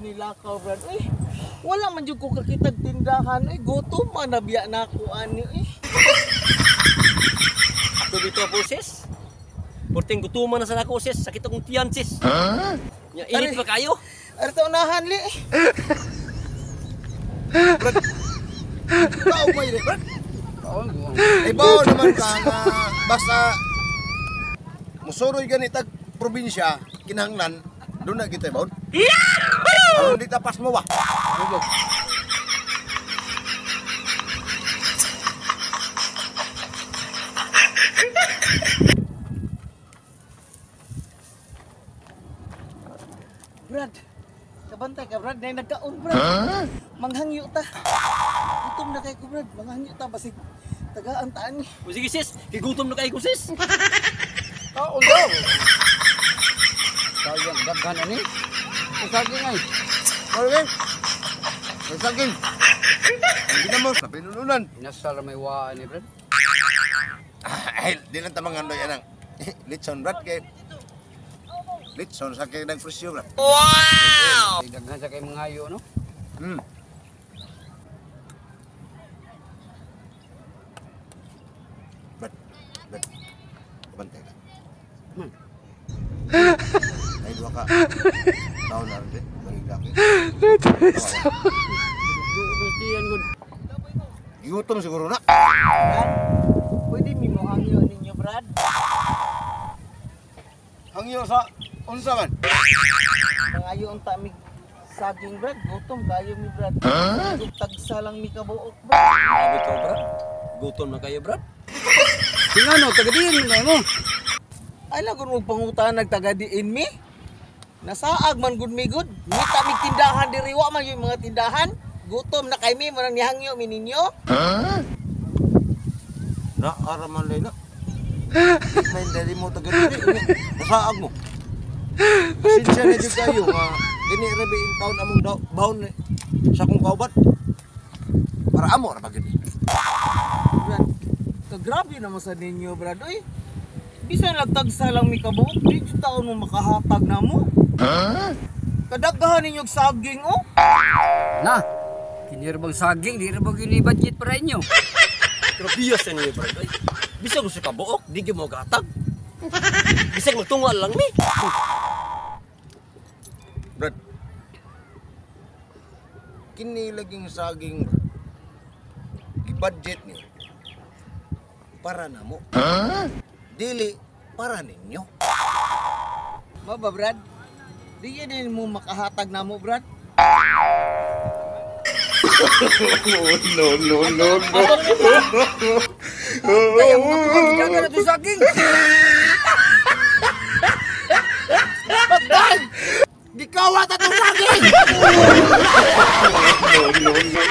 Nilakaw, Brad. Uy, wala man jud ko kakitag tindahan. Uy, gutom man nabiya na ako ani eh. Ato dito po, sis. Porting gutuman na sa nako, sis. Sakit akong tiyan, sis. Nya, init pa kayo. Ari ta unahan li. Tao may rin, Brad. Ay, baon naman ka nga basta musuroy ganitag probinsya, kinahanglan, doon na kita baon. Aron di tapas mo ba? Brad, kabantay ka, Brad. Nay nagkaon, Brad. Manghangyo ta. Gutom na kay ko, Brad. Manghangyo ta basig tagaan taan ni. O sige, sis. Kigutom na kayo ko, sis. Kaon daw. Sayang daghan ani. Ang saging ay. Marvin, may saging. Hindi na mo, sa pinununan. Inasal may waan ni Brad. Ay, di lang tamang andoy anang. Litson, Brad, kay Litson sa kay nagpresyo, Brad. Ay, daghan sa kay mga ayo no. Brad, Brad, kabantay ka. Ay, duha ka. Tao na rin, maligdaki. Durustian gud. Gigutom siguro na. Brad, pwede mi mo hangyo ninyo, Brad. Hangyo sa unsa man. Mangayo unta mig saging, Brad. Gutom kayo mi, Brad. Tagsa lang mi kabuok, Brad. Grabe ka, Brad. Gutom na kayo, Brad. Singano tagadiin man mo. Ay lagon mo pangutan nagtagadiin mi. Nasaag man gud mi gud. Ngita mig tindahan diri, wa man yung mga tindahan. Gutom na kay mi mo nang nihangyo mi ninyo. Na araman lay na. May dali mo taga diri. Nasaag mo. Pasensya na jud kayo nga gini ra bi in taon among daw baon ni sa akong kauban. Para amo ra ba gid. Brad, kagrabe naman sa ninyo, Brad. Uy, bisan lagtagsa lang mi kabuok, di jud taon mo makahatag na mo. Kadaghan ninyo og saging oh. Na. Kini ra bang saging, di ra ba gini budget para inyo? Grabe sa niyo, Brad. Ay, bisag gusto ka buok, di gyud mo gatag. Bisag magtungal lang mi. Brad. Kini laging saging, Brad. Gi-budget ni para namo. Dili para ninyo. Mao ba, Brad? Di yun din mo makahatag na mo, Brad. Kaya mga tukang gidagan na to saging. Gikawat atong saging. No, no, no.